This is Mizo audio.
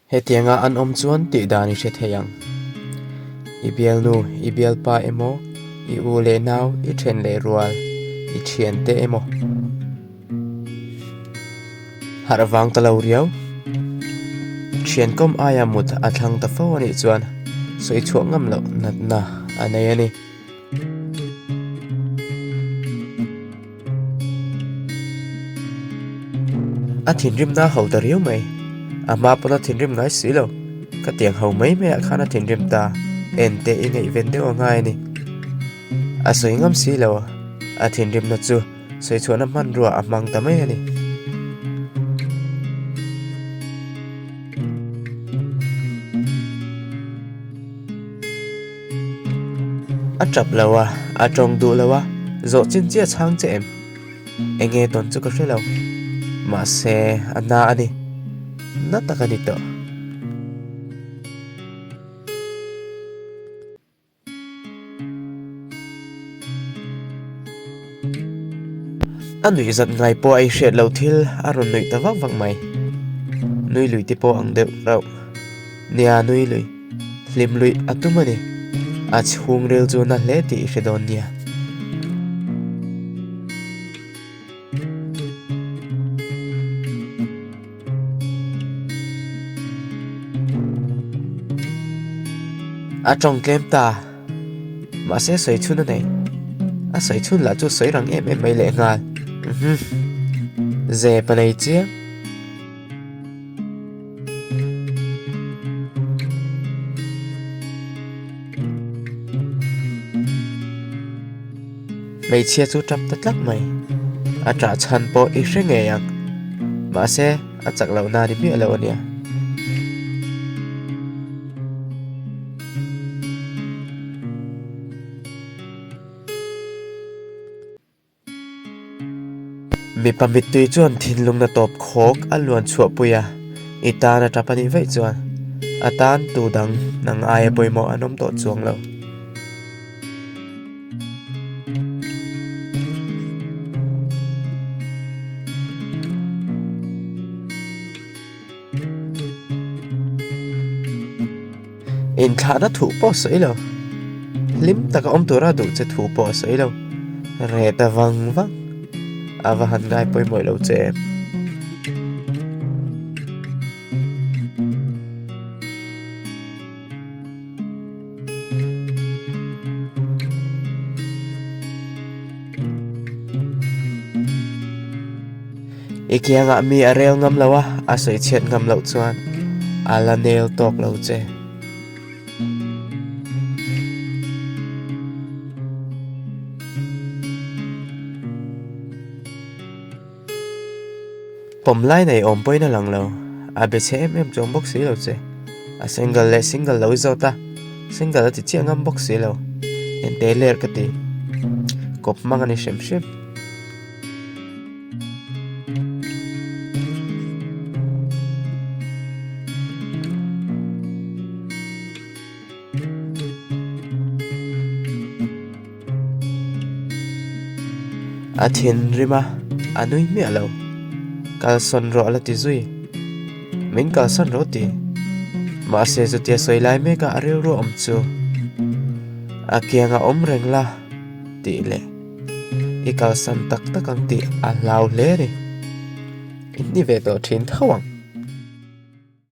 Hetianga an awm chuan tih dan i hre thei ang. I bialnu, i bialpa emaw, i u leh nau, i then leh rual, i thiante emaw. Harh vang ta lo riau. Thian kawm aia mut a thlang ta fo a nih chuan sawi chhuah ngam loh natna a nei a ni. A thinrimna a ho ta riau mai. A hma pawn a thinrim ngai si lo. Ka tiang ho mai maiah khan a thinrim ta. En teh i ngaihven deuh a ngai a ni. A sawi ngam si lo. A thinrimna chu sawi chhuahna hmanrua a hmang ta mai a ni. A tap lo a, a tawng duh lo a, zawh chin chiah chhang che em? Eng nge tawn chu ka hre lo. Mahse, a na a ni. Na tak a ni tawh. A nuih zat ngai pawh a i hriat loh thil a rawn nuih ta vak vak mai. Nui lui te pawh ang deuh rauh. Nia nui lui. Hlim luih a tum a ni. A chhungril chu na hle tih i hre dawn nia. A tawng tlem ta. Mahse sawi chhun a nei. A sawi chhun lah chu sawi rang em em mai leh nghal. Uhmm. Zep a nei chiang. Hmeichhia chu tap ta tlat mai. A ṭah chhan pawh i hre ngei ang. Mahse, a chak loh na ni miah lo a nia. Mipa mittui chuan thinlungna tawp khawk a luan chhuah pui a, i tan a tap a nih vaih chuan a tan tu dang nang aia pawimawh an awm tawh chuang lo. Inthlahna thuh pawh a sawi lo. Hlim taka awm tura duh che thu pawh a sawi lo. Reh ta vang vang. A va han ngai pawimawih lo che em. I kiangah mi a rel ngam lo a, a sawi chhiat ngam loh chuan a la nel tawk lo che. Pawm lai nei awm pawhin a lang lo, a be chhe em em chuang bawk si lo che. A single leh single lo i zawt a, single a ti chiah ngam bawk si lo. Ente ler ka ti. Kawp hmang a ni hrim hrim. A thinrim a, a nui hmiah lo. Kalsawn rawh a la ti zui. Min kalsawn rawh ti. Mahse chutia sawi lai mek a a rilru awm chu a kiang a awm reng la tih leh i kalsan tak tak ang tih a hlau hle a ni. In ni ve tawh thin tho ang.